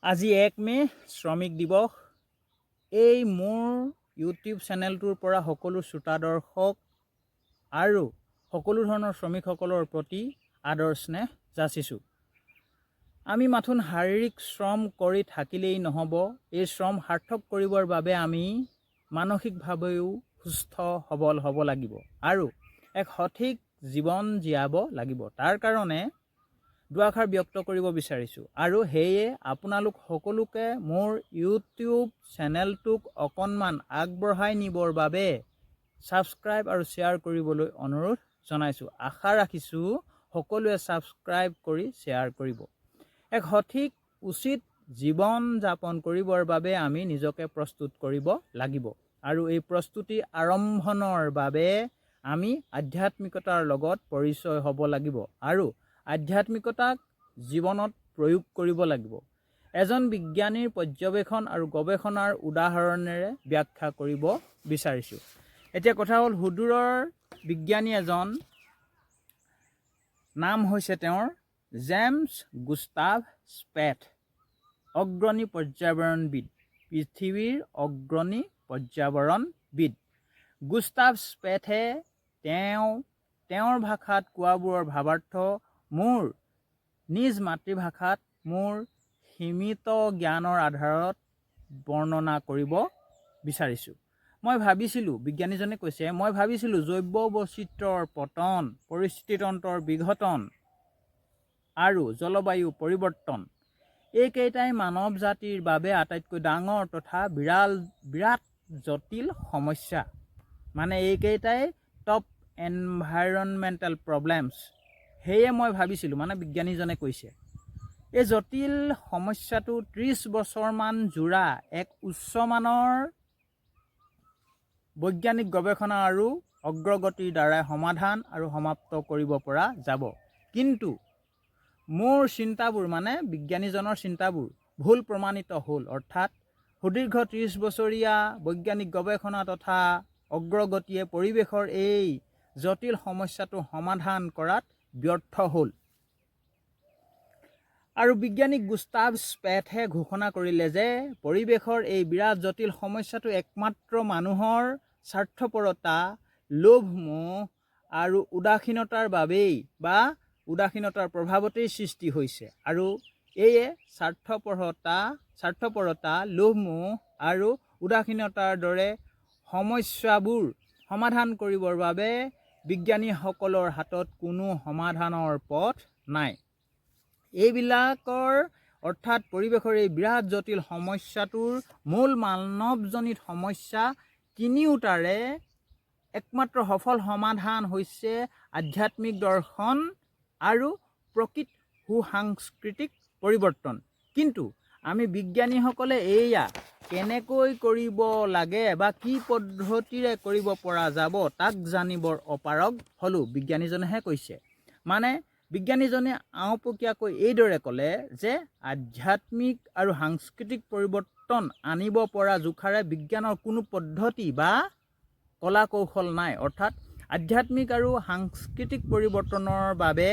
আজি 1 মে', শ্ৰমিক দিৱস। এই মোৰ ইউটিউব চেনেলটোৰ পৰা সকলো শ্ৰোতা দৰ্শক আৰু সকলো ধৰণৰ শ্ৰমিকসকলৰ প্ৰতি আদৰ স্নেহ যাচিছোঁ। আমি মাথোন শাৰীৰিক শ্ৰম কৰি থাকিলেই নহ'ব। এই শ্ৰম সাৰ্থক কৰিবৰ বাবে আমি মানসিকভাৱেও সুস্থ সবল হ'ব লাগিব আৰু এক সঠিক জীৱন জীয়াব লাগিব। তাৰ কাৰণে দুআষাৰ ব্যক্ত কৰিব বিচাৰিছোঁ আৰু সেয়ে আপোনালোক সকলোকে মোৰ ইউটিউব চেনেলটোক অকণমান আগবঢ়াই নিবৰ বাবে ছাবস্ক্ৰাইব আৰু শ্বেয়াৰ কৰিবলৈ অনুৰোধ জনাইছোঁ। আশা ৰাখিছোঁ, সকলোৱে ছাবস্ক্ৰাইব কৰি শ্বেয়াৰ কৰিব। এক সঠিক উচিত জীৱন যাপন কৰিবৰ বাবে আমি নিজকে প্ৰস্তুত কৰিব লাগিব আৰু এই প্ৰস্তুতি আৰম্ভণৰ বাবে আমি আধ্যাত্মিকতাৰ লগত পৰিচয় হ'ব লাগিব আৰু আধ্যাত্মিকতাক জীৱনত প্ৰয়োগ কৰিব লাগিব। এজন বিজ্ঞানীৰ পৰ্যবেক্ষণ আৰু গৱেষণাৰ উদাহৰণেৰে ব্যাখ্যা কৰিব বিচাৰিছোঁ। এতিয়া কথা হ'ল, সুদূৰৰ বিজ্ঞানী এজন, নাম হৈছে তেওঁৰ জেমছ গুস্তাভ স্পেথ, অগ্ৰণী পৰ্যাবৰণবিদ, পৃথিৱীৰ অগ্ৰণী পৰ্যাবৰণবিদ গুস্তাভ স্পেথে তেওঁৰ ভাষাত কোৱাবোৰৰ ভাৱাৰ্থ মোৰ নিজ মাতৃভাষাত মোৰ সীমিত জ্ঞানৰ আধাৰত বৰ্ণনা কৰিব বিচাৰিছোঁ। মই ভাবিছিলোঁ, বিজ্ঞানীজনে কৈছে, মই ভাবিছিলোঁ জৈৱ বৈচিত্ৰ্যৰ পতন, পৰিস্থিতিতন্ত্ৰৰ বিঘটন আৰু জলবায়ু পৰিৱৰ্তন, এইকেইটাই মানৱ জাতিৰ বাবে আটাইতকৈ ডাঙৰ তথা বিৰাট জটিল সমস্যা। মানে এইকেইটাই টপ এনভাইৰনমেণ্টেল প্ৰব্লেমছ। সেয়ে মই ভাবিছিলোঁ, মানে বিজ্ঞানীজনে কৈছে, এই জটিল সমস্যাটো 30 বছৰমান জোৰা এক উচ্চমানৰ বৈজ্ঞানিক গৱেষণা আৰু অগ্ৰগতিৰ দ্বাৰাই সমাধান আৰু সমাপ্ত কৰিব পৰা যাব। কিন্তু মোৰ চিন্তাবোৰ, মানে বিজ্ঞানীজনৰ চিন্তাবোৰ ভুল প্ৰমাণিত হ'ল। অৰ্থাৎ সুদীৰ্ঘ 30 বছৰীয়া বৈজ্ঞানিক গৱেষণা তথা অগ্ৰগতিয়ে পৰিৱেশৰ এই জটিল সমস্যাটো সমাধান কৰাত ব্যৰ্থ হ'ল। আৰু বিজ্ঞানী গুস্তাভ স্পেথে ঘোষণা কৰিলে যে পৰিৱেশৰ এই বিৰাট জটিল সমস্যাটো একমাত্ৰ মানুহৰ স্বাৰ্থপৰতা, লোভ মোহ আৰু উদাসীনতাৰ বাবেই বা উদাসীনতাৰ প্ৰভাৱতেই সৃষ্টি হৈছে। আৰু এয়ে স্বাৰ্থপৰতা, লোভ মোহ আৰু উদাসীনতাৰ দৰে সমস্যাবোৰ সমাধান কৰিবৰ বাবে বিজ্ঞানীসকলৰ হাতত কোনো সমাধানৰ পথ নাই। এইবিলাকৰ, অৰ্থাৎ পৰিৱেশৰ এই বিৰাট জটিল সমস্যাটোৰ মূল মানৱজনিত সমস্যা তিনিওটাৰে একমাত্ৰ সফল সমাধান হৈছে আধ্যাত্মিক দৰ্শন আৰু প্ৰকৃত সুসাংস্কৃতিক পৰিৱৰ্তন। কিন্তু আমি বিজ্ঞানীসকলে এয়া কেনেকৈ কৰিব লাগে বা কি পদ্ধতিৰে কৰিব পৰা যাব, তাক জানিবৰ অপাৰগ হ'লোঁ, বিজ্ঞানীজনেহে কৈছে। মানে বিজ্ঞানীজনে আওপকীয়াকৈ এইদৰে ক'লে যে আধ্যাত্মিক আৰু সাংস্কৃতিক পৰিৱৰ্তন আনিব পৰা জোখাৰে বিজ্ঞানৰ কোনো পদ্ধতি বা কলা কৌশল নাই। অৰ্থাৎ আধ্যাত্মিক আৰু সাংস্কৃতিক পৰিৱৰ্তনৰ বাবে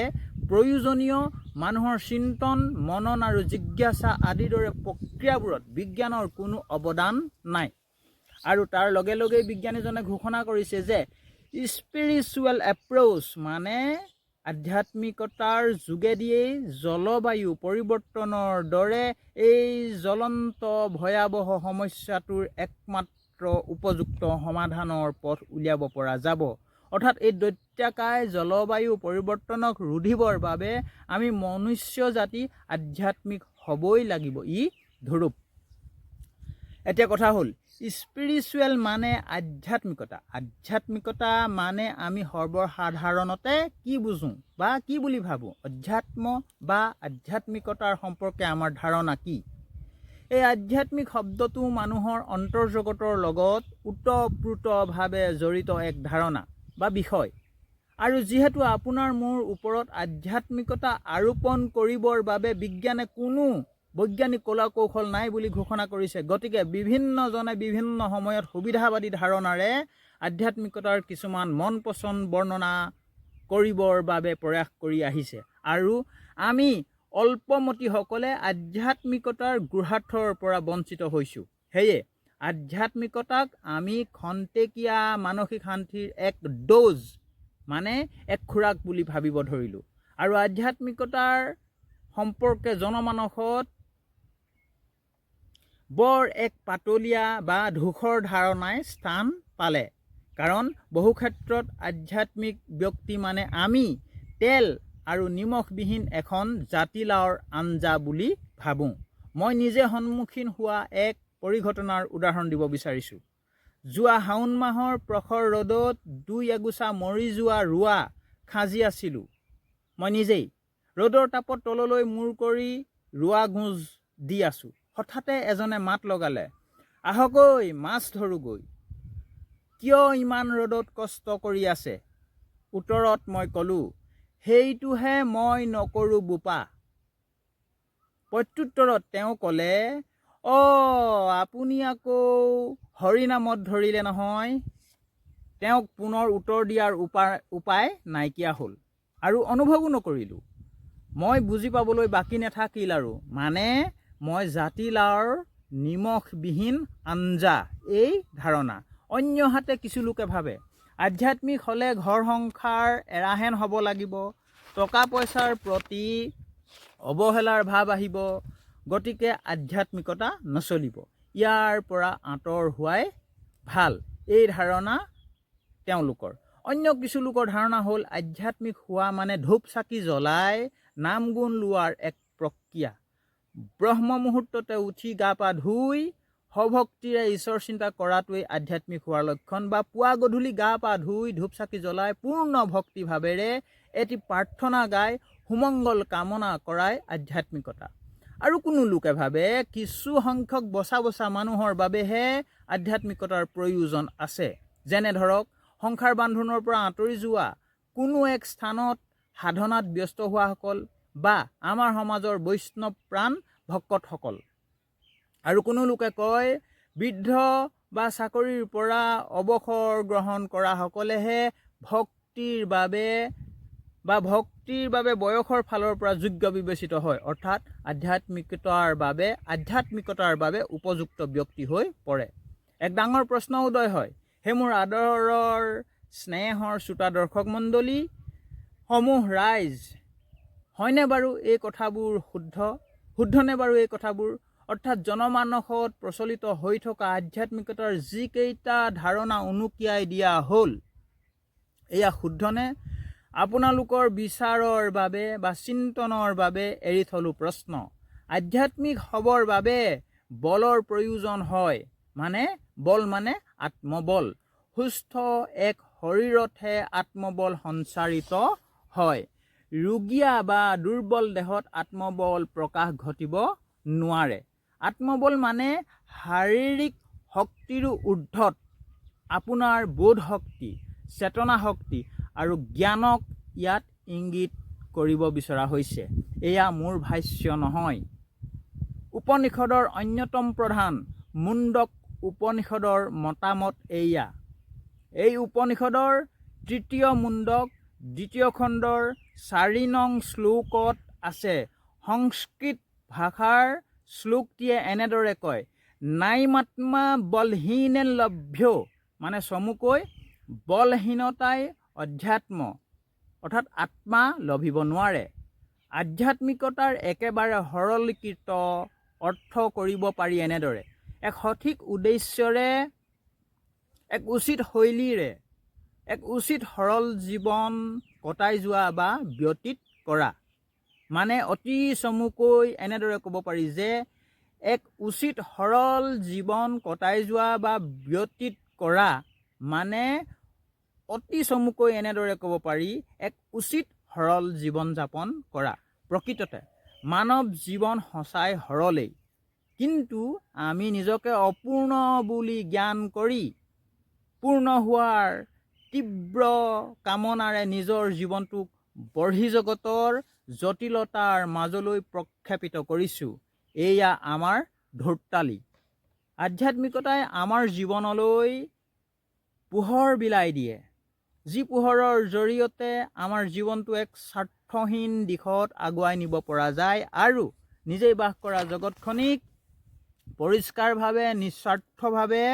প্ৰয়োজনীয় মানুহৰ চিন্তন, মনন আৰু জিজ্ঞাসা আদিৰ দৰে প্ৰক্ৰিয়াবোৰত বিজ্ঞানৰ কোনো অৱদান নাই। আৰু তাৰ লগে লগেই বিজ্ঞানীজনে ঘোষণা কৰিছে যে স্পিৰিচুৱেল এপ্ৰ'চ, মানে আধ্যাত্মিকতাৰ যোগেদিয়েই জলবায়ু পৰিৱৰ্তনৰ দৰে এই জ্বলন্ত ভয়াৱহ সমস্যাটোৰ একমাত্ৰ উপযুক্ত সমাধানৰ পথ উলিয়াব পৰা যাব। অৰ্থাৎ এই দৈত্যাকায় জলবায়ু পৰিৱৰ্তনক ৰুধিবৰ বাবে আমি মনুষ্য জাতি আধ্যাত্মিক হ'বই লাগিব, ই ধুৰূপ। এতিয়া কথা হ'ল, স্পিৰিচুৱেল মানে আধ্যাত্মিকতা। আধ্যাত্মিকতা মানে আমি সৰ্বসাধাৰণতে কি বুজোঁ বা কি বুলি ভাবোঁ? অধ্যাত্ম বা আধ্যাত্মিকতাৰ সম্পৰ্কে আমাৰ ধাৰণা কি? এই আধ্যাত্মিক শব্দটো মানুহৰ অন্তৰ্জগতৰ লগত ওতঃপ্ৰোতভাৱে জড়িত এক ধাৰণা বা বিষয়। আৰু যিহেতু আপোনাৰ মোৰ ওপৰত আধ্যাত্মিকতা আৰোপণ কৰিবৰ বাবে বিজ্ঞানে কোনো বৈজ্ঞানিক কলা কৌশল নাই বুলি ঘোষণা কৰিছে, গতিকে বিভিন্নজনে বিভিন্ন সময়ত সুবিধাবাদী ধাৰণাৰে আধ্যাত্মিকতাৰ কিছুমান মন পচন্দ বৰ্ণনা কৰিবৰ বাবে প্ৰয়াস কৰি আহিছে। আৰু আমি অল্পমতিসকলে আধ্যাত্মিকতাৰ গূঢ়াৰ্থৰ পৰা বঞ্চিত হৈছোঁ। সেয়ে আধ্যাত্মিকতাক আমি খন্তেকীয়া মানসিক শান্তিৰ এক ড'জ, মানে এক খোৰাক বুলি ভাবিব ধৰিলোঁ আৰু আধ্যাত্মিকতাৰ সম্পৰ্কে জনমানসত বৰ এক পাতলীয়া বা ধূসৰ ধাৰণাই স্থান পালে। কাৰণ বহু ক্ষেত্ৰত আধ্যাত্মিক ব্যক্তি মানে আমি তেল আৰু নিমখবিহীন এখন জাতিলাওৰ আঞ্জা বুলি ভাবোঁ। মই নিজে সন্মুখীন হোৱা এক পৰিঘটনাৰ উদাহৰণ দিব বিচাৰিছোঁ। যোৱা শাওণ মাহৰ প্ৰখৰ ৰ'দত দুই এগোছা মৰি যোৱা ৰোৱা খাজি আছিলোঁ। মই নিজেই ৰ'দৰ তাপত তললৈ মূৰ কৰি ৰোৱা গোঁজ দি আছোঁ। হঠাতে এজনে মাত লগালে, "আহকৈ, মাছ ধৰোগৈ, কিয় ইমান ৰ'দত কষ্ট কৰি আছে?" উত্তৰত মই ক'লোঁ, "সেইটোহে মই নকৰোঁ বোপা।" প্ৰত্যুত্তৰত তেওঁ ক'লে, "অ', আপুনি আকৌ হৰিনামত ধৰিলে নহয়?" তেওঁক পুনৰ উত্তৰ দিয়াৰ উপায় নাইকিয়া হ'ল আৰু অনুভৱো নকৰিলোঁ। মই বুজি পাবলৈ বাকী নাথাকিল আৰু, মানে মই জাতিলাওৰ নিমখবিহীন আঞ্জা, এই ধাৰণা। অন্যহাতে কিছু লোকে ভাবে, আধ্যাত্মিক হ'লে ঘৰ সংসাৰ এৰাহেন হ'ব লাগিব, টকা পইচাৰ প্ৰতি অৱহেলাৰ ভাৱ আহিব, গতিকে আধ্যাত্মিকতা নচলিব, ইয়াৰ পৰা আঁতৰ হোৱাই ভাল, এই ধাৰণা তেওঁলোকৰ। অন্য কিছু লোকৰ ধাৰণা হ'ল, আধ্যাত্মিক হোৱা মানে ধূপ চাকি জ্বলাই নাম গুণ লোৱাৰ এক প্ৰক্ৰিয়া, ব্ৰহ্ম মুহূৰ্ততে উঠি গা পা ধুই সভক্তিৰে ঈশ্বৰ চিন্তা কৰাটোৱেই আধ্যাত্মিক হোৱাৰ লক্ষণ, বা পুৱা গধূলি গা পা ধুই ধূপ চাকি জ্বলাই পূৰ্ণ ভক্তিভাৱেৰে এটি প্ৰাৰ্থনা গাই সুমংগল কামনা কৰাই আধ্যাত্মিকতা। আৰু কোনো লোকে ভাবে, কিছু সংখ্যক বচা বচা মানুহৰ বাবেহে আধ্যাত্মিকতাৰ প্ৰয়োজন আছে, যেনে ধৰক সংসাৰ বান্ধোনৰ পৰা আঁতৰি যোৱা, কোনো এক স্থানত সাধনাত ব্যস্ত হোৱাসকল বা আমাৰ সমাজৰ বৈষ্ণৱ প্ৰাণ ভকতসকল। আৰু কোনো লোকে কয়, বৃদ্ধ বা চাকৰিৰ পৰা অৱসৰ গ্ৰহণ কৰাসকলেহে ভক্তিৰ বাবে বয়সৰ ফালৰ পৰা যোগ্য বিবেচিত হয়, অৰ্থাৎ আধ্যাত্মিকতাৰ বাবে উপযুক্ত ব্যক্তি হৈ পৰে। এক ডাঙৰ প্ৰশ্ন উদয় হয়। হে মোৰ আদৰৰ স্নেহৰ শ্ৰোতা দৰ্শক মণ্ডলী, সমূহ ৰাইজ, হয়নে বাৰু এই কথাবোৰ শুদ্ধ? শুদ্ধনে বাৰু এই কথাবোৰ? অৰ্থাৎ জনমানসত প্ৰচলিত হৈ থকা আধ্যাত্মিকতাৰ যিকেইটা ধাৰণা উনুকিয়াই দিয়া হ'ল, এয়া শুদ্ধনে? আপোনালোকৰ বিচাৰৰ বাবে বা চিন্তনৰ বাবে এৰি থলোঁ প্ৰশ্ন। আধ্যাত্মিক হ'বৰ বাবে বলৰ প্ৰয়োজন হয়, মানে বল মানে আত্মবল। সুস্থ এক শৰীৰতহে আত্মবল সঞ্চাৰিত হয়। ৰুগীয়া বা দুৰ্বল দেহত আত্মবল প্ৰকাশ ঘটিব নোৱাৰে। আত্মবল মানে শাৰীৰিক শক্তিৰো ঊৰ্ধত আপোনাৰ বোধ শক্তি, চেতনা শক্তি আৰু জ্ঞানক ইয়াত ইংগিত কৰিব বিচৰা হৈছে। এয়া মোৰ ভাষ্য নহয়, উপনিষদৰ অন্যতম প্ৰধান মুণ্ডক উপনিষদৰ মতামত এয়া। এই উপনিষদৰ তৃতীয় মুণ্ডক দ্বিতীয় খণ্ডৰ 4 নং শ্লোকত আছে। সংস্কৃত ভাষাৰ শ্লোকটিয়ে এনেদৰে কয়, "নায়মাত্মা বলহীনে লভ্য", মানে চমুকৈ বলহীনতাই অধ্যাত্ম অৰ্থাৎ আত্মা লভিব নোৱাৰে। আধ্যাত্মিকতাৰ একেবাৰে সৰলীকৃত অৰ্থ কৰিব পাৰি এনেদৰে: এক সঠিক উদ্দেশ্যৰে, এক উচিত শৈলীৰে, এক উচিত সৰল জীৱন কটাই যোৱা বা ব্যতীত কৰা। মানে অতি চমুকৈ এনেদৰে ক'ব পাৰি যে এক উচিত সৰল জীৱন কটাই যোৱা বা ব্যতীত কৰা, মানে অতি চমুকৈ এনেদৰে ক'ব পাৰি, এক উচিত সৰল জীৱন যাপন কৰা। প্ৰকৃততে মানৱ জীৱন সঁচাই সৰলেই, কিন্তু আমি নিজকে অপূৰ্ণ বুলি জ্ঞান কৰি পূৰ্ণ হোৱাৰ তীব্ৰ কামনাৰে নিজৰ জীৱনটোক বৰ্হিজগতৰ জটিলতাৰ মাজলৈ প্ৰক্ষেপিত কৰিছোঁ। এয়া আমাৰ ধূৰ্তালি। আধ্যাত্মিকতাই আমাৰ জীৱনলৈ পোহৰ বিলাই দিয়ে, যি পোহৰৰ জৰিয়তে আমাৰ জীৱনটো এক সাৰ্থক স্বাৰ্থহীন দিশত আগুৱাই নিব পৰা যায় আৰু নিজেই বাস কৰা জগতখনিক পৰিষ্কাৰভাৱে, নিস্বাৰ্থভাৱে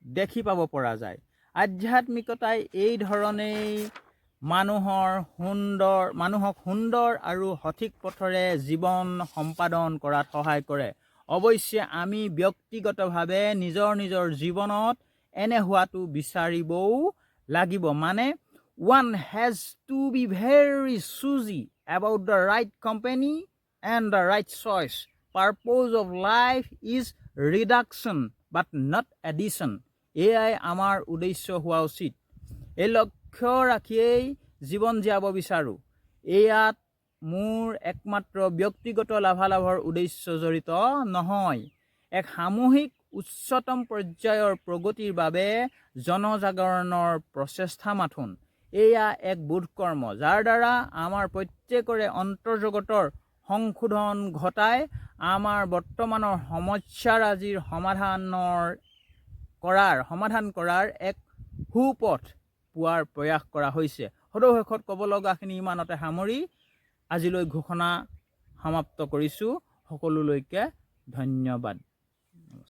দেখি পাব পৰা যায়। আধ্যাত্মিকতাই এই ধৰণেই মানুহক সুন্দৰ আৰু সঠিক পথেৰে জীৱন সম্পাদন কৰাত সহায় কৰে। অৱশ্যে আমি ব্যক্তিগতভাৱে নিজৰ নিজৰ জীৱনত এনে হোৱাটো বিচাৰিবও লাগিব। মানে one has to be very choosy about the right company and the right choice. Purpose of life is reduction but not addition. এয়াই আমাৰ উদ্দেশ্য হোৱা উচিত। এই লক্ষ্য ৰাখিয়েই জীৱন জীয়াব বিচাৰোঁ। ইয়াত মোৰ একমাত্ৰ ব্যক্তিগত লাভালাভৰ উদ্দেশ্য জড়িত নহয়, এক সামূহিক উচ্চতম পৰ্যায়ৰ প্ৰগতিৰ বাবে জনজাগৰণৰ প্ৰচেষ্টা মাথোন। এয়া এক বোধকৰ্ম, যাৰ দ্বাৰা আমাৰ প্ৰত্যেকৰে অন্তৰ্জগতৰ সংশোধন ঘটাই আমাৰ বৰ্তমানৰ সমস্যাৰাজিৰ সমাধান কৰাৰ এক সুপথ পোৱাৰ প্ৰয়াস কৰা হৈছে। সদৌ শেষত ক'ব লগাখিনি ইমানতে সামৰি আজিলৈ ঘোষণা সমাপ্ত কৰিছোঁ। সকলোলৈকে ধন্যবাদ।